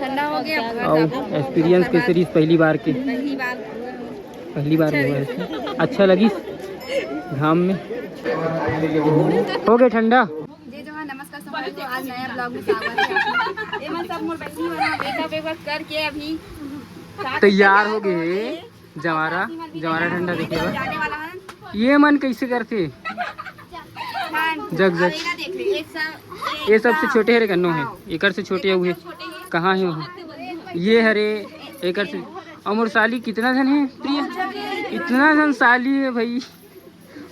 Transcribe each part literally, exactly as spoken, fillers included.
ठंडा हो गया। अउ एक्सपीरियंस कैसे रहिस पहली बार के? पहली बार। पहली बार हुआ है। अच्छा लगिस घाम में। हो गए ठंडा। जय जोहार, नमस्कार संगवारी हो, आज नया ब्लॉग में स्वागत है आपका। एमन सब मोर बहिनी मन मेकअप वेकअप करके अभी तैयार हो गए। जवारा, जवारा ठंडा देखे बर। ये मन कैसे करथे? जग, जग। ये सबसे छोटे हरे कन्नो हे, एकर से छोटे हुए। कहाँ हे वो? ये हरे, एकर से। अउ मोर साली कितना झन हे, प्रिय? इतना झन साली हे भाई,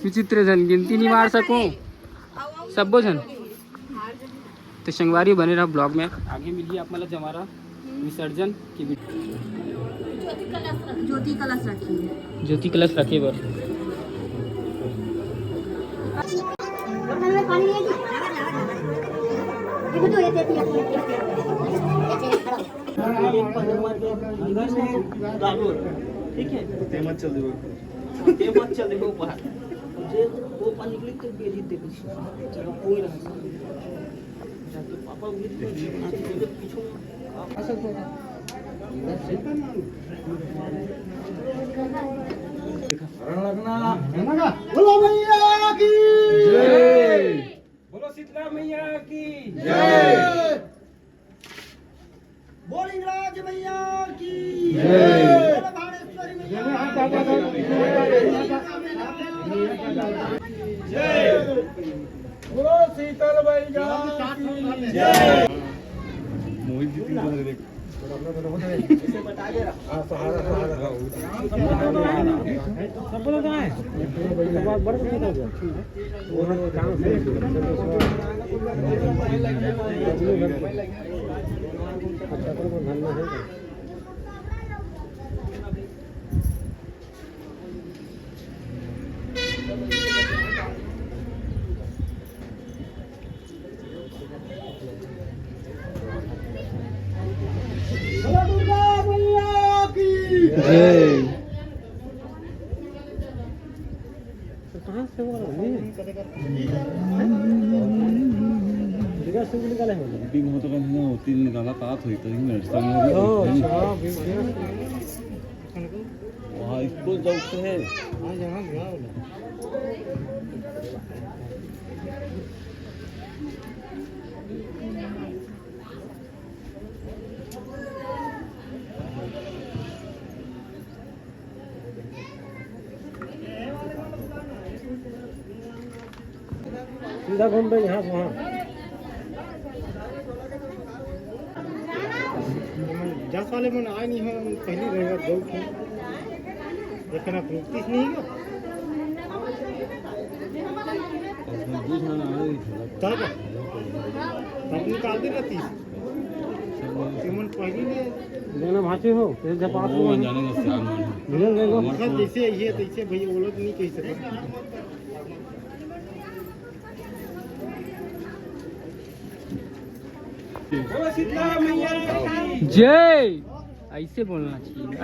विचित्र झन, गिनती नहीं मार सको। सब्बो झन। तो संगवारी बने रहा ब्लॉग में, आगे मिली आप मतलब जमारा विसर्जन की वीडियो। ज्योति कलश रखी है। ज्योति कलश रखे बर। अंदर में डालो, ठीक है? ते मत चल देबो। ते मत चल देबो ऊपर। जे वो पानी निकली तो बेरी दे कुछ। चलो, कोई रहा। बोलो भैया की जय। बोलो शीतला मैया की जय। बोल इंद्राज मैया की जय। बोल भानेश्वरी मैया की जय। बोलो शीतल मैया की जय। मोहित जी, तीन बार देख। हाँ, सहारा, सहारा। सबको तो है। बोलो दुर्गा मैया की जय। तो कहाँ से हो रहा है? बिना सिंह निकाले हो। मीटिंग होत रहे ना, होती निकाला तात होई तो ही मेरे सामने। ओ, अच्छा, बिना। वहाँ स्कूल जाते हैं। हाँ, यहाँ गया वाला। सीधा घूम रहे यहाँ से वहाँ। जस वाले मन आए नहीं हो, पहली रहेगा दो की। लेकिन आप रुकतीस नहीं हो। तब, तब निकाल दे रहतीस। तुमन पहली ले। देना भांचे हो, ये जब आप वो लोग अनजाने का सियान मन। मिलन गए हो। हमारे मतलब जैसे ये, तैसे भैया वो लोग नहीं कह सकते। जय। ऐसे बोलना चाहिए।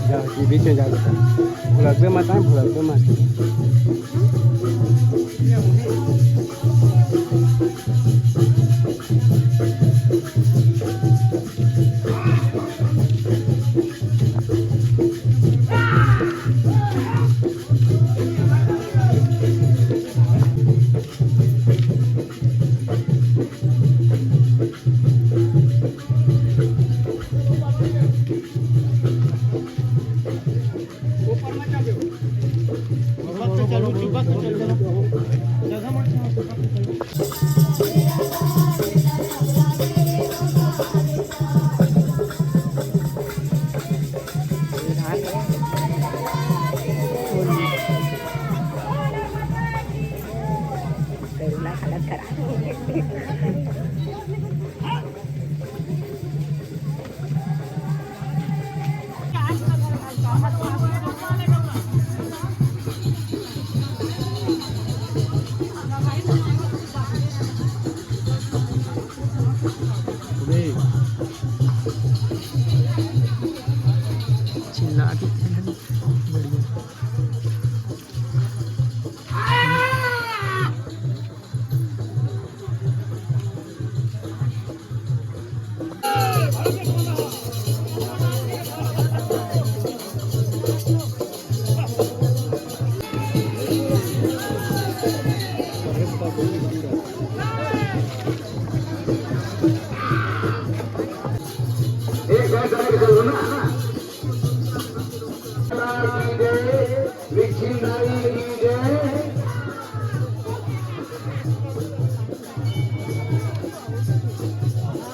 जा, ये बीच में जा बेटा। भुलकबे मत, आए, भुलकबे मत। चिल्ला के बढ़िया।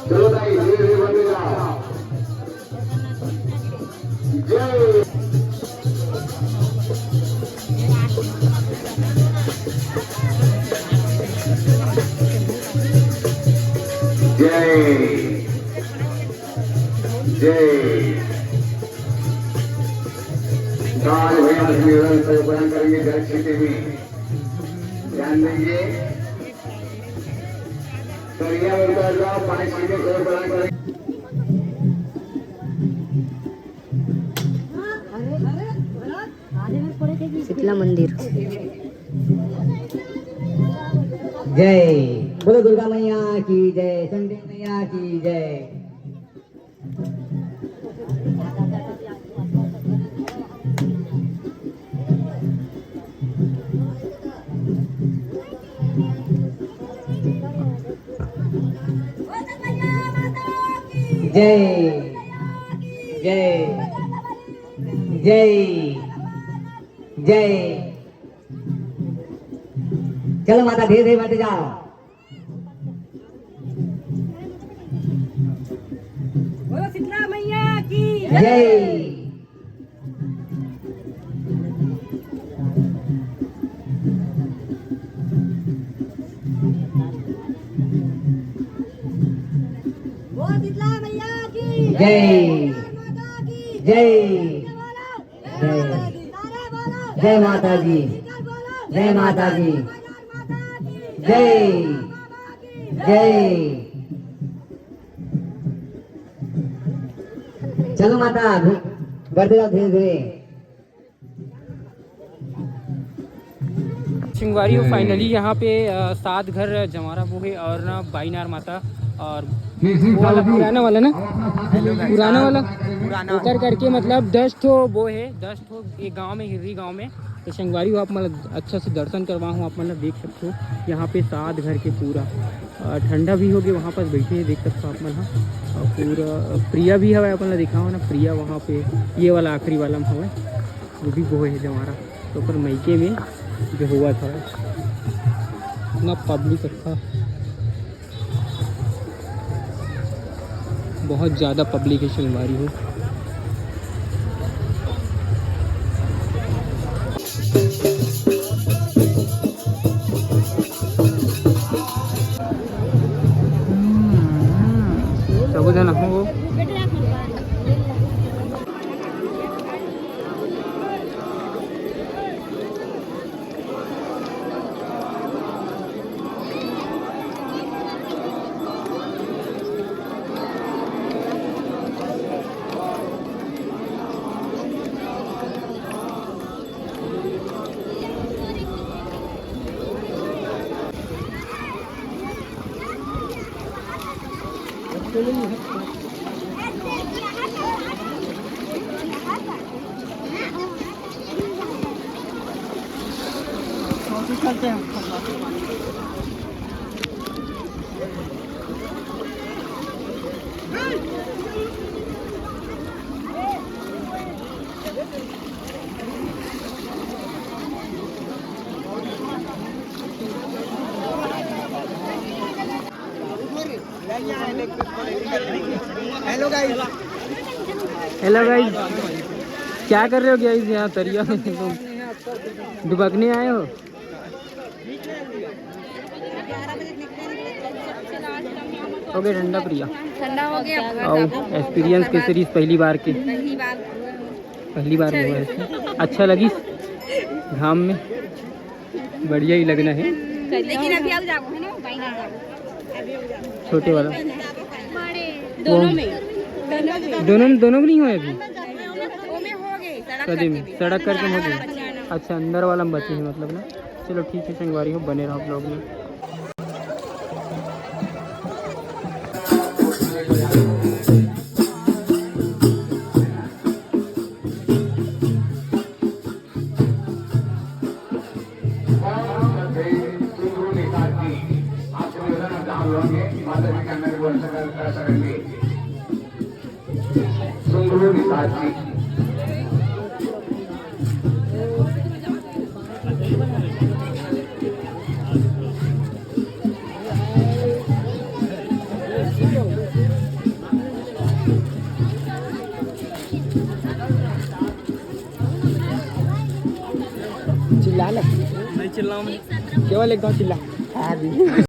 चलो भाई, धीरे धीरे बढ़ते जाओ। जय। जय। जय। काल भैया निवेदन से बयान करेंगे, जय श्री देवी। ध्यान देंगे। तो ये उनका जो पाँच सीटें से बयान करेंगे। शीतला मंदिर। जय बोलो दुर्गा मैया की जय, चंडी मैया की जय। जय जय जय जय। चलो माता, धीरे धीरे बढ़ते जाओ। बोलो शीतला मैया की जय। बोल शीतला मैया की जय। माता की जय। जय। जय माता दी। जय माता दी। जय। जय। चलो माता, बढ़ते जाओ धीरे धीरे। संगवारी हो, finally यहाँ पे, अ, सात घर जंवारा बो हे और ना बाईनार माता और वो वाला पुराना वाला ना, पुराना वाला ओकर करके मतलब दस ठो बो हे, दस ठो ये गांव में, हिर्री गांव में। तो संगवारी हो, आप मन ला अच्छा से दर्शन करवाहूँ, आप मन ला देख सकते हो यहाँ पे सात घर के पूरा, अ, ठंडा भी हो गया वहाँ पर बैठे हैं, देख सकते हो आप मन ला। और पूरा प्रिया भी हवय, आप मन ला दिखाओ ना, प्रिया वहाँ पे ये वाला आखिरी वाला में हवय। वो भी बोहे हे जंवारा, तो ओकर मइके में जो हुआ था, इतना पब्लिक अच्छा, बहुत ज़्यादा पब्लिक है संगवारी हो। सबो झन हो। हेलो गाइस, हेलो गाइस, क्या कर रहे हो गाइस यहाँ तरिया में? तुम डुबकने आए हो? हो गया ठंडा प्रिया? ठंडा हो गया। आओ, एक्सपीरियंस कैसे रही पहली बार के? पहली बार। पहली बार में हुआ है। अच्छा लगिस घाम में? बढ़िया ही लगना है। लेकिन अभी आगे जाबो, है ना, बाईनार जाबो। छोटे वाला। दोनों में, दोनों में। दोनों में, दोनों में नहीं होय अभी? वो में हो गई, सड़क कदी करके में? भी। सड़क करके में हो गई। बच्चा है ना। अच्छा, अंदर वाला में बचे हे मतलब ना। चलो ठीक हे संगवारी हो, बने रहो vlog में। चिल्ला ना। नहीं चिल्लाऊं मैं। केवल एक घाव चिल्ला। हाँ जी।